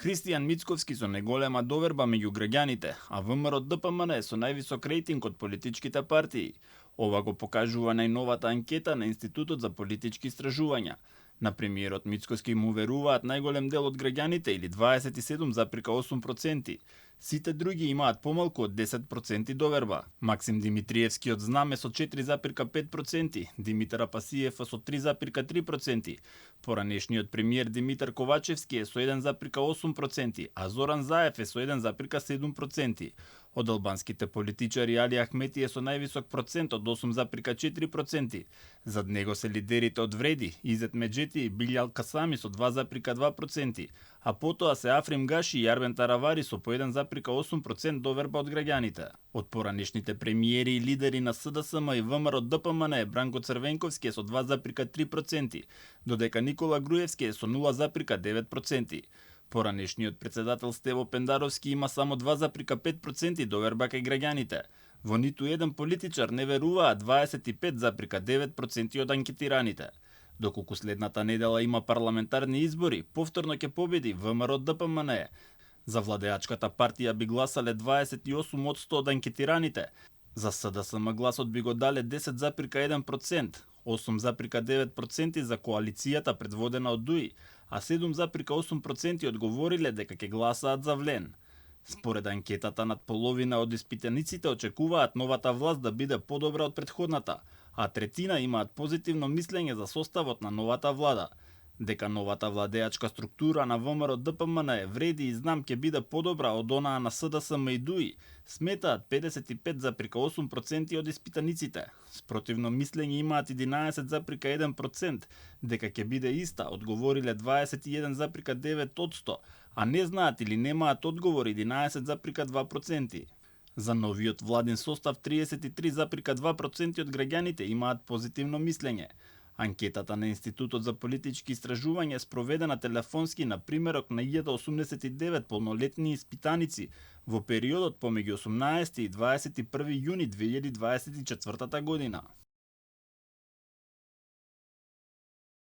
Христијан Мицковски со неголема доверба меѓу граѓаните, а ВМРО-ДПМН е со највисок рейтинг од политичките партии. Ова го покажува најновата анкета на Институтот за политички истражувања. На премиерот Мицковски му веруваат најголем дел од граѓаните или 27,8%. Сите други имаат помалку од 10% доверба. Максим Димитриевски од Знаме со 4,5%, Димитар Апасиев со 3,3%, поранешниот премиер Димитар Ковачевски е со 1,8%, а Зоран Заев е со 1,7%. Од албанските политичари Али Ахмети е со највисок процент од 8,4%. Зад него се лидерите од Вреди, Изет Меджети и Билјал Касами со 2,2%, а потоа се Африм Гаши и Арбен Таравари со по 1,8% доверба од граѓаните. Од поранешните премиери и лидери на СДСМ и ВМРО-ДПМН е Бранко Црвенковски е со 2,3%, додека Никола Груевски е со 0,9%. Поранешниот председател Стево Пендаровски има само 2,5% доверба кај граѓаните. Во ниту еден политичар не веруваат 25,9% од анкетираните. Доколку следната недела има парламентарни избори, повторно ќе победи ВМРО-ДПМН. За владеачката партија би гласале 28% од анкетираните. За СДСМ гласот би го дале 10,1%, 8,9% за коалицијата предводена од ДУИ, а 7,8% одговориле дека ќе гласаат за Влен. Според анкетата, над половина од испитаниците очекуваат новата власт да биде подобра од претходната, а третина имаат позитивно мислење за составот на новата влада. Дека новата владеачка структура на ВМРО-ДПМН Вреди и Знам ќе биде подобра од онаа на СДСМ и ДУИ, сметаат 55,8% од испитаниците. Спротивно мислење имаат 11,1%, дека ќе биде иста, одговориле 21,9%, а не знаат или немаат одговор 11,2%. За новиот владин состав 33,2% од граѓаните имаат позитивно мислење. Анкетата на Институтот за политички истражувања е спроведена телефонски на примерок на 1089 полнолетни испитаници во периодот помеѓу 18 и 21 јуни 2024 година.